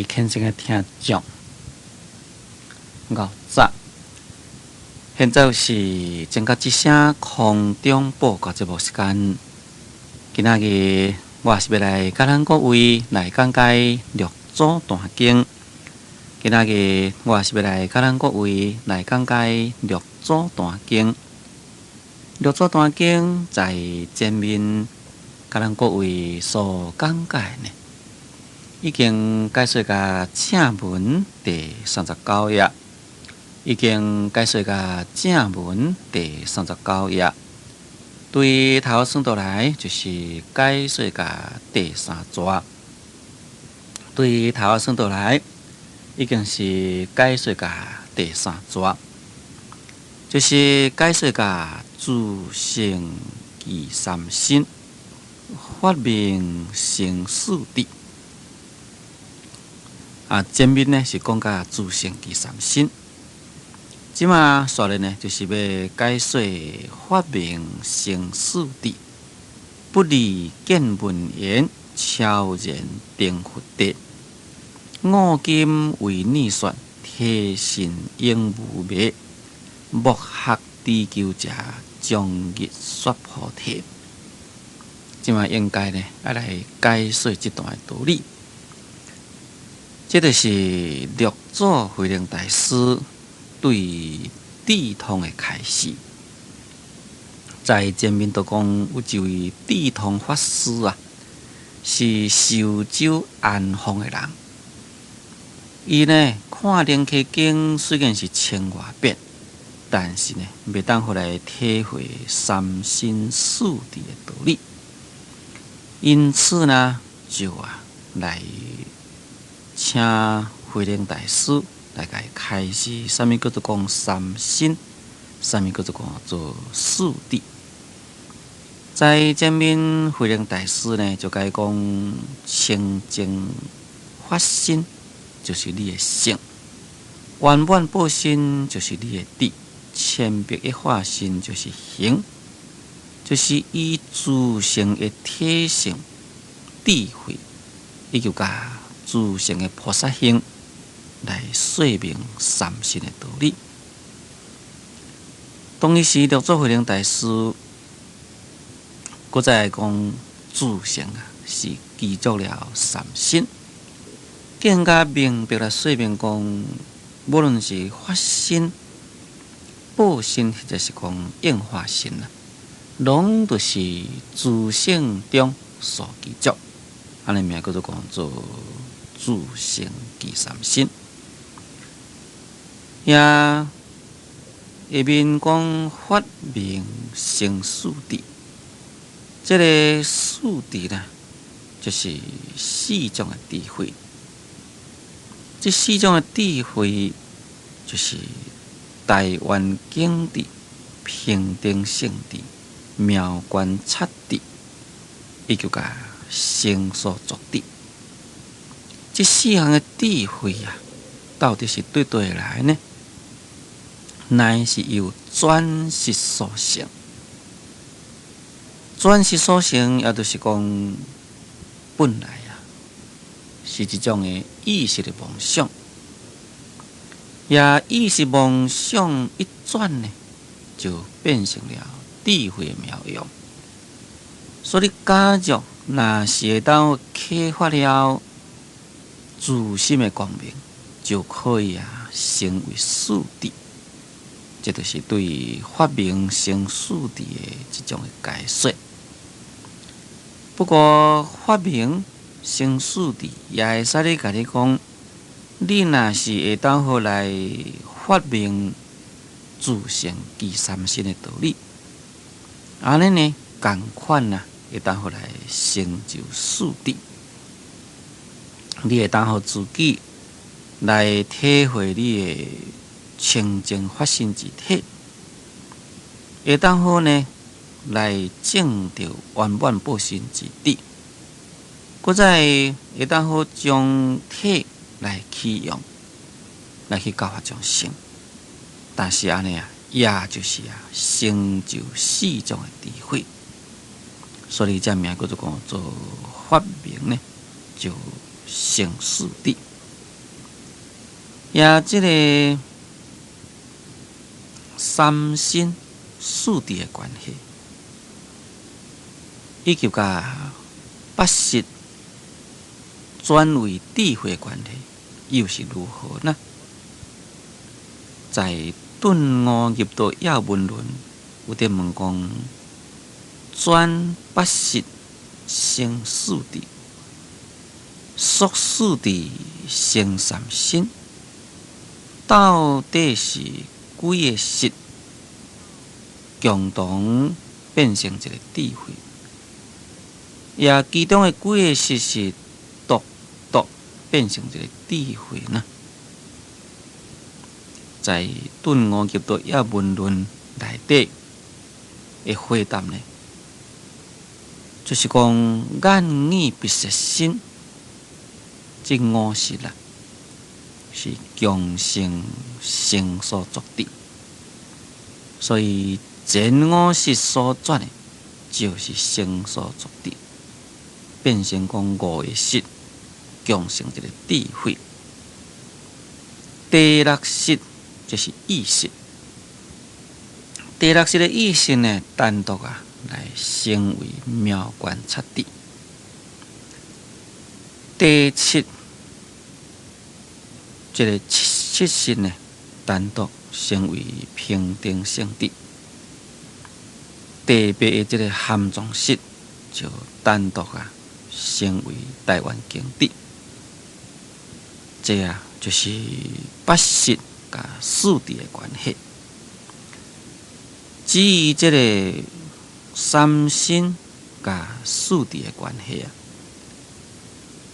虔誠的聽眾，𠢕早。現在是正覺之聲空中報告節目時間。今仔日我是欲來佮咱各位來講解六祖壇經。今仔日我是欲來佮咱各位來講解六祖壇經。六祖壇經在前面佮咱各位所講解呢，已經解說到正文第三十九頁，已經解說到正文第三十九頁。對頭算倒來，就是解說到第三逝。對頭算倒來，已經是解說到第三逝，就是解說到自性具三身，發明成四智。啊，前面呢是講到自性具三身，這馬煞來呢就是欲解說發明成四智，不離見聞緣，超然成佛地。五金為逆說，體性永無滅。莫學追求者，終日說菩提。這馬應該呢，愛來解說這段的道理。這就是六祖慧能大師對智通的開示。在前面都講有一位智通法師啊，是壽州安豐的人。伊呢看《楞伽經》雖然是千外遍，但是呢，袂當予來體會三身四智的道理。因此呢，就啊來請慧能大師來共伊開示，啥物叫做講三身，啥物叫做講做四智。在前面慧能大師呢，就共伊講清淨法身就是你的性，圓滿報身就是你的智，千百一化身就是行，就是以自性的體性智慧，以及佮自性的菩薩行來說明三身的道理。當時六祖慧能大師，閣再來講自性啊，是具足了三身，更加明白來說明講，無論是法身、報身，或者是講應化身啊，攏都是自性中所具足。按呢名叫做講做自性具三身。也下面講發明成四智，這个四智呢，就是四種的智慧。這四種的智慧，就是大圓鏡智、平等性智、妙觀察智，以及佮成所作智。這四項的智慧啊，到底是對佗來呢？乃是由轉識所成。轉識所成，也就是講，本來啊，是一種的意識的妄想。也意識妄想一轉呢，就變成了智慧的妙用。所以，假如若是會當啟發了自心的光明，就可以啊，成為四智。這就是對發明成四智的這種的解說。不過，發明成四智也會使咧共你講，你若是會當予來發明自性具三身的道理，按呢呢，仝款啊，會當予來成就四智。你會當予自己來體會你的清淨法身之體，會當好呢來證著圓滿報身之智，閣再會當好將體來起用，來去教化眾生。但是按呢啊，也就是啊，成就四種的智慧。所以這名叫做講做發明呢，就成四智。也這个三身四智的關係，以及佮八識轉為智慧的關係，又是如何呢？在頓悟入道要聞論有佇問講，轉八識成四智，說四智成三身，到底是幾个識共同變成一个智慧？也其中的幾个識是獨獨變成一个智慧呢？在頓悟入道要聞論內底的回答呢，就是講眼耳鼻舌身這五識啦，是共成成所作智，所以前五識所轉的，就是成所作智，變成講五个識共成一个智慧。第六識就是意識，第六識的意識呢，單獨啊來成為妙觀察智。第七，這个七識呢，單獨成為平等性智。第八个這个含藏識就單獨啊成為大圓鏡智。這啊就是八識佮四智的關係。至於這个三身佮四智的關係啊，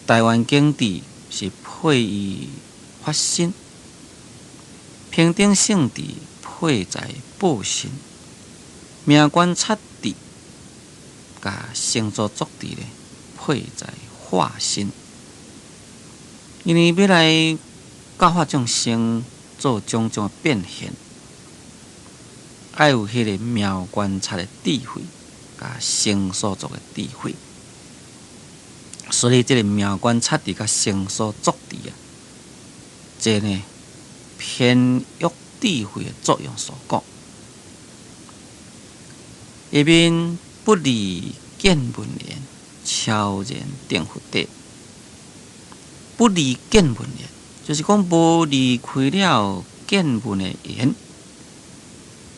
大圓鏡智是配於法身，平等性智配在報身，妙觀察智佮成所作智咧配在化身。因為欲來教化眾生做種種的變現，愛有彼个妙觀察的智慧，佮成所作的智慧。所以，這个妙觀察智佮成所作智啊，這个呢偏育智慧的作用所講。下面不離見聞緣，悄然證佛地。不離見聞緣，就是講無離開了見聞的緣。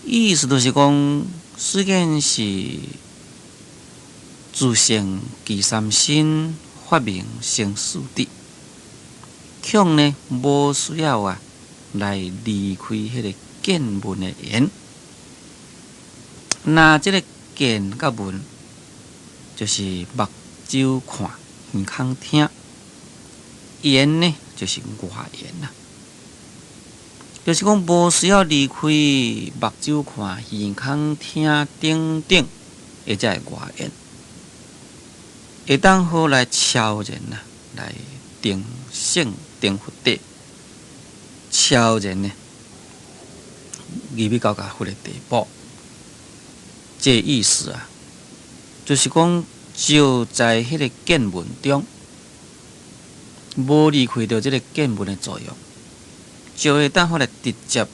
意思就是講，雖然是自性具三身，發明成四智，卻呢無需要啊來離開彼个見聞的緣。若這个見佮聞，就是目睭看，耳孔聽。緣呢，就是外緣啦，就是講無需要離開目睭看、耳孔聽等等，或者是外緣，會當好來超然啊，來定性定佛地，超然呢，入去到共佛的地步。這个意思啊，就是講就在彼个見聞中，無離開著這个見聞的作用，就會當好來直接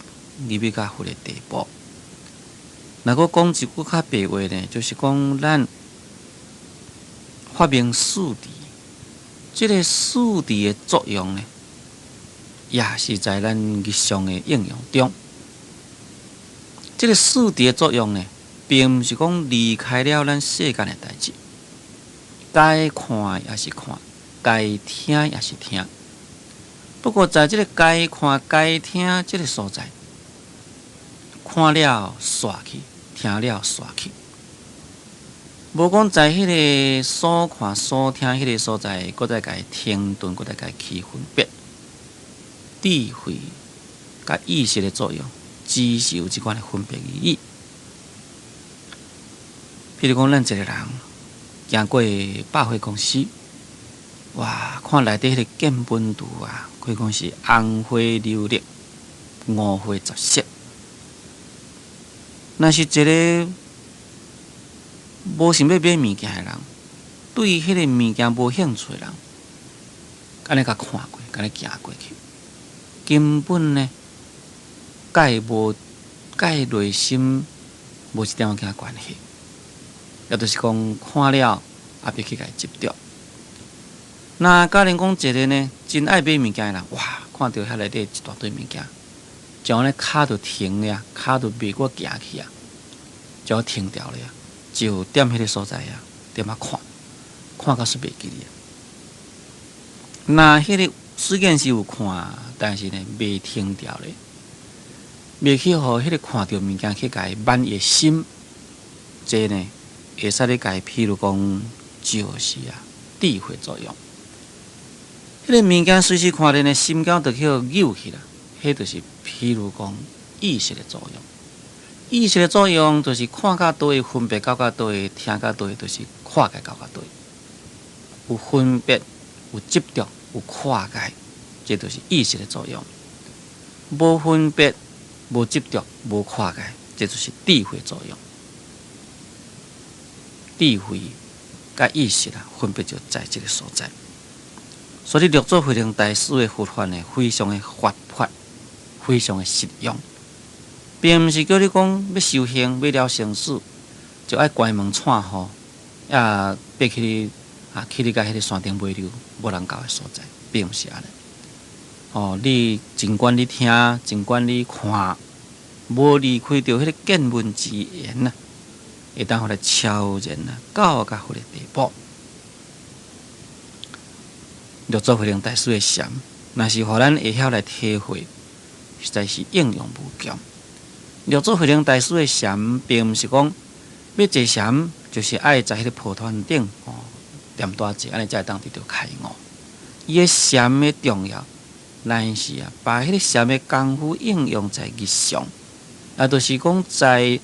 入去到佛的地步。若閣講一句較白話呢，就是講咱發明四智，這个四智的作用呢，也是在咱日常的應用中。這个四智的作用呢，並毋是講離開了咱世間的代誌，該看也是看，該聽也是聽。不過，在這个該看、該聽這个所在，看了煞去，聽了煞去，無講在彼个所看、所聽彼个所在，閣再共伊停頓，閣再共伊起分別。智慧佮意識的作用，只是有這款的分別而已。譬如講，咱一个人行過百貨公司，哇，看內底彼个見聞圖啊，可以講是紅花榴綠，五花十色。若是一个無想欲買物件的人，對彼个物件無興趣的人，按呢共看過，按呢行過去，根本呢，佮伊無佮伊內心無一點仔關係，也就是講看了也袂去共伊執著。那假如講一个呢，真愛買物件的人，哇，看著遐內底一大堆物件，就按呢跤就停了，跤就袂閣行去啊，就停牢了，就踮彼个所在啊，踮遐看，看到煞袂記哩。那彼个雖然是有看，但是呢，袂停牢咧，袂去予彼个看著物件去共伊滿伊的心，這呢會使咧共伊，譬如講，就是啊，智慧作用。彼个物件隨時看著呢，心肝就去予扭去啦。彼就是譬如講意識的作用。意識的作用就是看較佗位，分別到較佗位，聽較佗位，就是跨界到較佗位。有分別，有執著，有跨界，這就是意識的作用。無分別，無執著，無跨界，這就是智慧作用。智慧佮意識啊，分別就在這个所在。所以六祖慧能大師的佛法呢，非常的活潑，非常的實用，並毋是叫你講欲修行、欲了生死，就愛關門閂戶，啊，爬去啊，去你共彼个山頂尾溜無人到的所在，並毋是按呢。哦，你儘管你聽，儘管你看，無離開著彼个見聞之緣啊，會當予你超然啊，到甲佛的地步。六祖慧能大師的禪，若是予咱會曉來體會，實在是應用無窮。六祖慧能大師的禪，並毋是講欲坐禪，就是愛在彼个蒲團頂哦，踮大坐，按呢才會當得著開悟。伊的禪的重要，乃是啊，把彼个禪的功夫應用在日常，也就是講在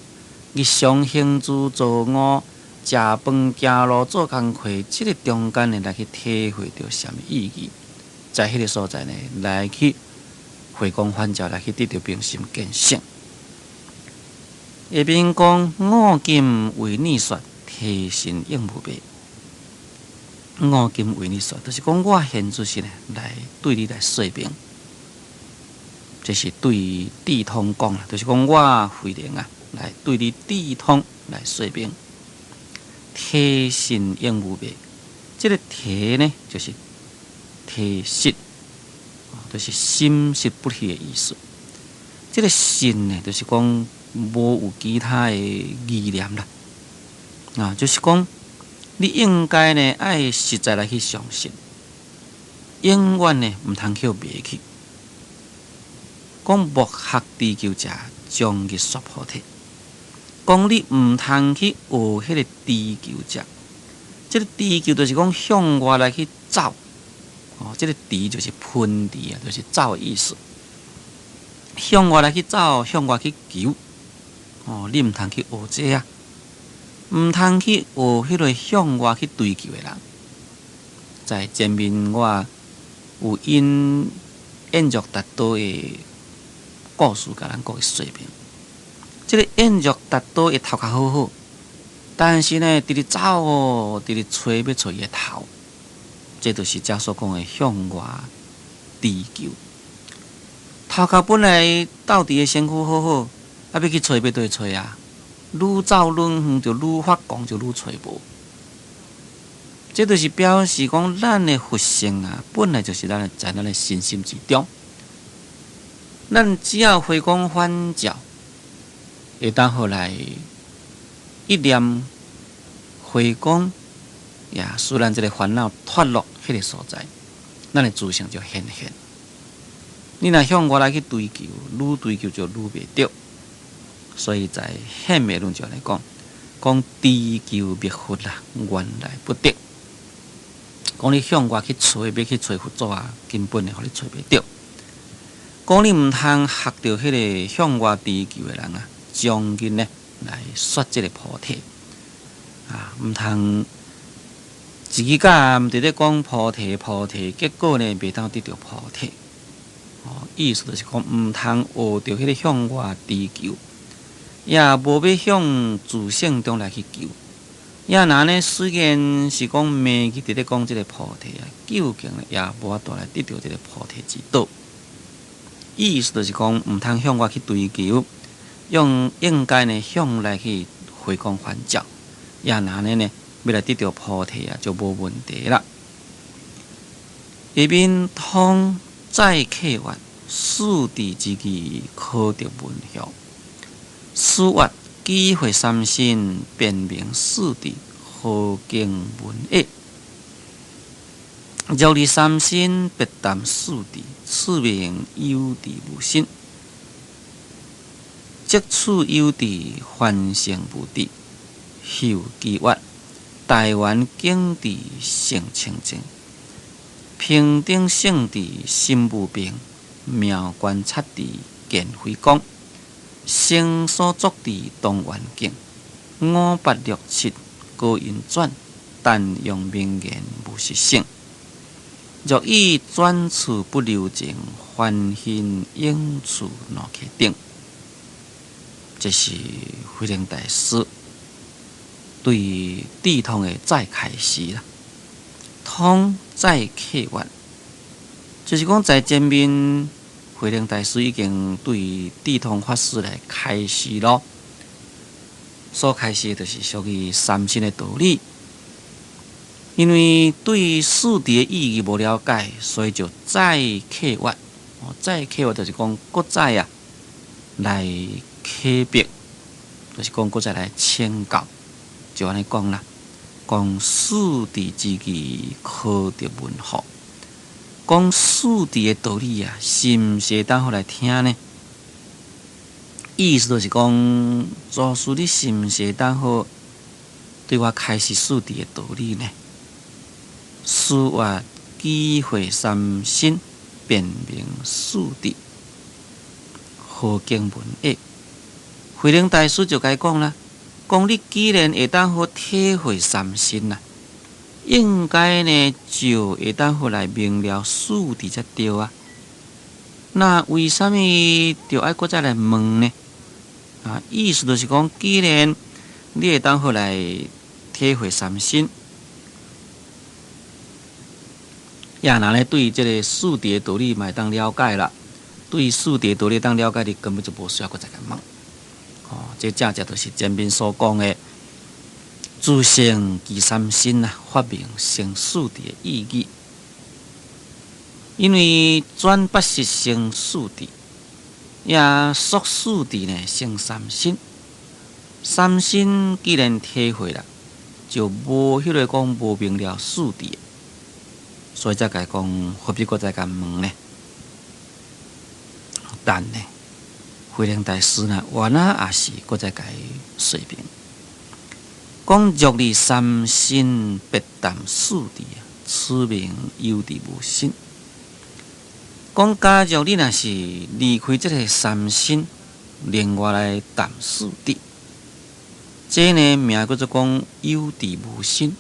日常行住坐臥、食飯、行路、做工課，這个中間呢，來去體會著禪的意義，在彼个所在呢，來去回光返照，來去得著明心見性。下面講我今為你說，體信應無昧。我今為你說，就是講我現此時呢，來對你來說明，這是對智通講啦，就是講我慧能啊，來對你智通來說明。體信應無昧，這个體呢，就是體實，就是心實不虛的意思。這个信呢，就是講無有其他的疑念啦，啊，就是講你應該呢愛實在來去相信，永遠呢毋通去迷去。講莫學追求者，終日說菩提。講你毋通去學彼个追求者，這个追求就是講向外來去走，哦，這个追就是噴滴啊，就是走的意思。向外來去走，向外去求，哦，你毋通去學這啊，毋通去學彼个向外去追求的人。在前面我有引演述達多的故事，共咱各位說明。這个演述達多的頭殼好好，但是呢，直直走哦，直直揣欲揣伊的頭，這就是遮所講的向外追求。頭殼本來鬥佇个身軀好好，啊，欲去揣欲佗揣啊？愈走愈遠，就愈發狂，就愈揣無。這就是表示講，咱的佛性啊，本來就是咱的在咱的身心之中。咱只要回光返照，會當予來一念回光，也使咱這个煩惱脫落彼个所在，咱的自性就顯現。你若向外來去追求，愈追求就愈袂著。所以在顯密論就來講，講追求覓佛啦，原來不得。講你向外去揣，欲去揣佛祖啊，根本呢，予你揣袂著。講你毋通學著彼个向外追求的人啊，終日呢來說這个菩提啊，毋通一日到暗佇咧講菩提菩提，結果呢袂當得著菩提。哦，意思就是講毋通學著彼个向外追求，也無欲向自性中來去求。也若呢，雖然是講迷去佇咧講這个菩提啊，究竟呢也無法度來得著這个菩提之道。意思就是講，毋通向外去追求，用應該呢向內去回光返照，也若按呢呢，欲來得著菩提啊，就無問題啦。下面通再契閱四智之義，可得聞曉。此曰機會三身，便明四智，何經聞也？若離三身，別談四智，此名有智無身。則此有智，凡聖無智。又其曰：大圓鏡智性清淨，平等性智心無病，妙觀察智見輝光，成所作智當圓鏡，五八六七高音轉，但用名言無實性。若以轉處不留情，凡行應處若契定。這是慧能大師對智通的再開示啦。通再契閱，就是講在前面慧能大師已經對智通法師來開示咯，所開示的就是屬於三身的道理。因為對四諦的意義無了解，所以就再契閱。再契閱就是講，閣再啊來啟別，就是講閣再來請教，就按呢講啦。講四諦之義，可得聞乎？講四諦的道理啊，是毋是會當好來聽呢？意思就是講，祖師你是毋是會當好對我開示四諦的道理呢？此曰機會三身，便明四諦，何經聞也？慧能大師就共伊講啦。講你既然會當好體會三身啦，應該呢就會當好來明了四諦才對啊。那為啥物著愛閣再來問呢？啊，意思就是講，既然你會當好來體會三身，也若呢對這个四諦的道理嘛會當了解啦。對四諦道理當了解，你根本就無需要閣再共問。哦，這正正就是前面所講的自性具三身啊，發明成四諦的意義。因為轉八識成四諦，也說四諦呢成三身。三身既然體會啦，就無彼个講無明了四諦，所以才共伊講何必閣再共問呢？但呢，慧能大師呢，原來也是閣再共伊說明，講若離三身，別談四諦啊，此名有智無身。講假如你若是離開這个三身，另外來談四諦，這呢名叫做講有智無身，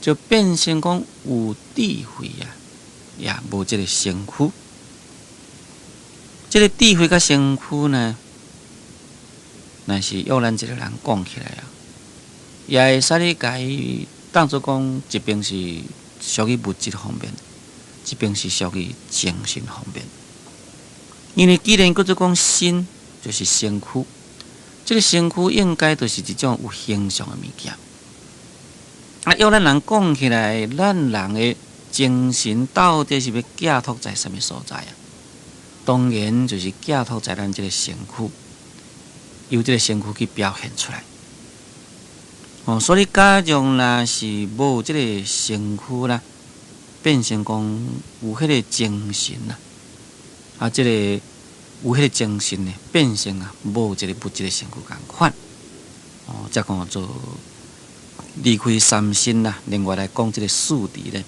就變成講有智慧啊，也無這个身軀。這个智慧佮身軀呢，若是用咱一个人講起來啊，也會使你共伊當做講一邊是屬於物質方面，一邊是屬於精神方面。因為既然叫做講身，就是身軀，這个身軀應該就是一種有形象的物件。啊，用咱人講起來，咱人的精神到底是欲寄託在啥物所在啊？當然就是寄託在咱這个身軀，由這个身軀去表現出來。哦，所以假如若是無這个身軀啦，變成講有彼个精神啦，啊，這个有彼个精神呢，變成啊無這个物質的身軀仝款。哦，才講做離開三身啦，另外來講這个四諦咧，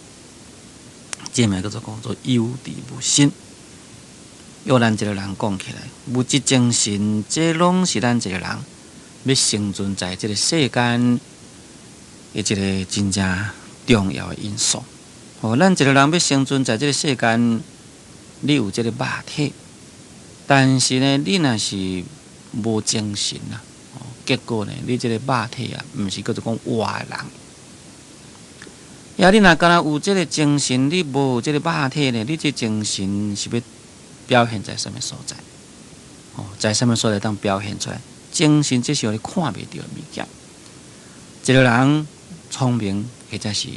這名叫做講做有智無身。用咱一个人講起來，物質精神，這攏是咱一個人欲生存在這个世間的一个真正重要的因素。哦，咱一个人欲生存在這个世間，你有這个肉體，但是呢，你若是無精神啊，哦，結果呢，你這个肉體啊，毋是叫做講活的人。也你若敢若有這个精神，你無這个肉體呢，你這精神是欲表現在啥物所在？哦，在啥物所在當表現出來？精神這是予你看袂著的物件。一個人聰明或者是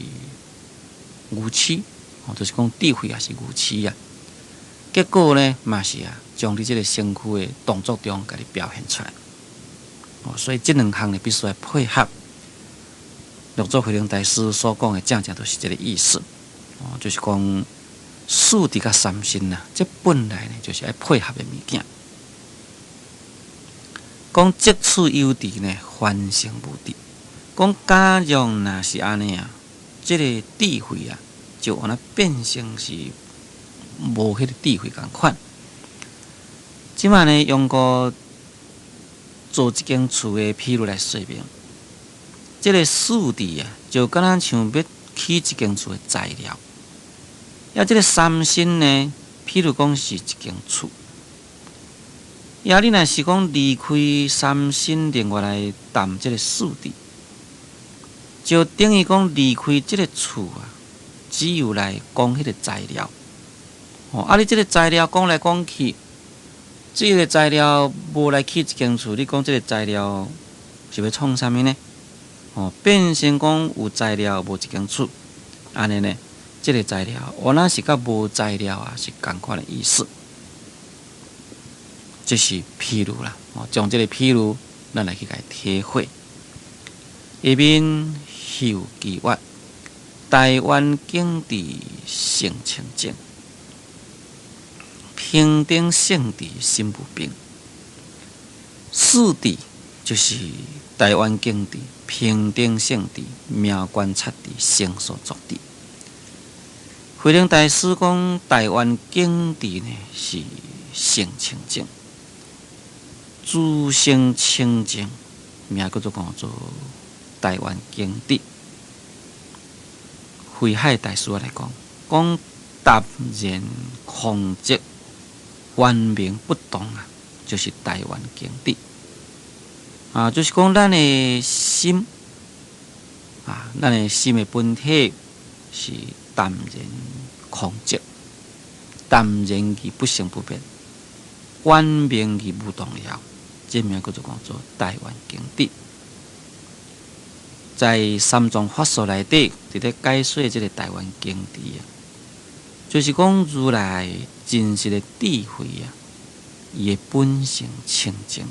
愚癡，哦，就是講智慧也是愚癡啊。結果呢，嘛是啊，將你這個身軀的動作中，共你表現出來。哦，所以這兩項呢，必須來配合。六祖慧能大師所講的，正正就是這個意思。哦，就是講四諦佮三身啊，這本來呢，就是愛配合的物件。講則此有智呢，凡成無智。講假若若是按呢啊，這個智慧啊，就按呢變成是無彼個智慧仝款。這擺呢，用個做一間厝的譬喻來說明，這個四智啊，就敢若像欲起一間厝的材料。啊，這個三身呢，譬如講是一間厝。啊，你若是講離開三身，另外來談這個四智，就等於講離開這個厝啊，只有來講彼個材料。哦，啊，你這個材料講來講去，這個材料無來起一間厝，你講這個材料是欲創啥物呢？哦，變成講有材料無一間厝，按呢呢，這個材料原來是佮無材料啊，是仝款的意思。這是譬喻啦，哦，將這個譬喻，咱來去共體會。下面後記曰：大圓鏡智性清淨，平等性智心無病。四智就是大圓鏡智、平等性智、妙觀察智、成所作智。慧能大師講大圓鏡智呢是性清淨，自性清淨，名叫做講做大圓鏡智。慧海大師來講，講澹然空寂，圓明不動啊，就是大圓鏡智。啊，就是講咱的心啊，咱的心的本體是澹然空寂，澹然而不生不滅，圓明而無動搖，這名叫做講做大圓鏡智。在三藏法術內底，佇咧解說這個大圓鏡智啊，就是講如來真實的智慧啊，伊的本性清淨，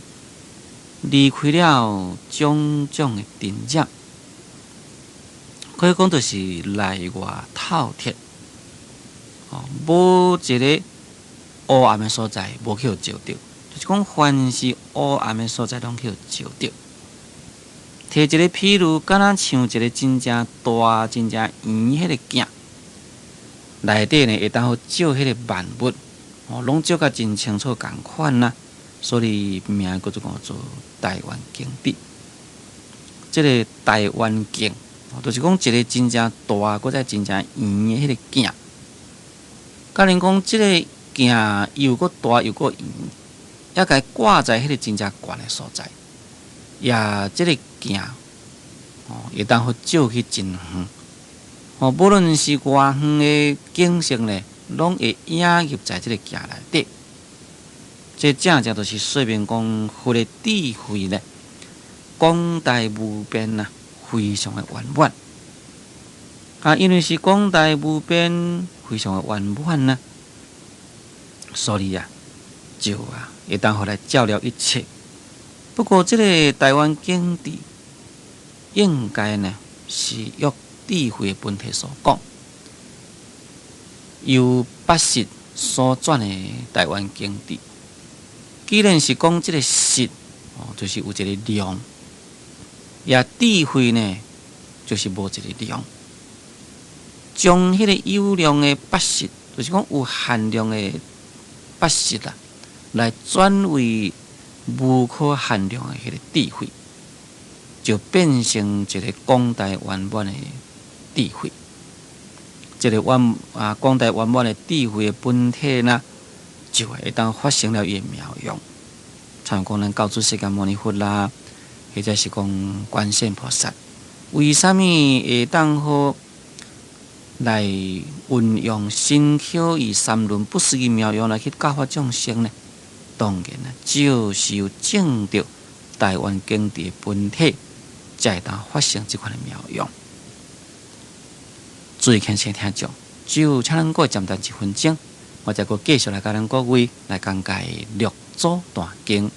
離開了種種的塵染，可以講就是內外透徹，哦，無一个烏暗的所在無去予照著，就是講凡是烏暗的所在攏去予照著。提一个譬喻，敢若像一个真正大、真正圓彼个鏡，內底呢會當予照彼个萬物，哦，攏照甲真清楚仝款啦。所以名叫做講做大圓鏡智。這个大圓鏡，就是講一個真正大、閣再真正圓的彼个鏡。假如講這个鏡又閣大又閣圓，猶共伊掛在彼个真正懸的所在，也這个鏡，哦，會當予照去真遠。哦，無論是偌遠的景色呢，攏會映入在這个鏡內底。這正正就是說明講佛的智慧呢，廣大無邊啊，非常的圓滿。啊，因為是廣大無邊，非常的圓滿啊，所以啊，就啊，會當予來照了一切。不過，這个大圓鏡智應該呢，是約智慧的本體所講，由八識所轉的大圓鏡智。既然是講這个識，哦，就是有一个量；也智慧呢，就是無一个量。將彼个有量的八識，就是講有限量的八識啊，來轉為無可限量的彼个智慧，就變成一个廣大圓滿的智慧。這个圓啊，廣大圓滿的智慧的本體呢，就會當發生了伊的妙用。像講咱救主釋迦牟尼佛啦，或者是講觀世音菩薩，為啥物會當予來運用身口意三輪不思議妙用來去教化眾生呢？當然啦，就是有證著大願經智的本體，才會當發生這款的妙用。注意聽先聽眾，就請咱各位暫停一分鐘，我再閣繼續來共咱各位來講解六祖壇經。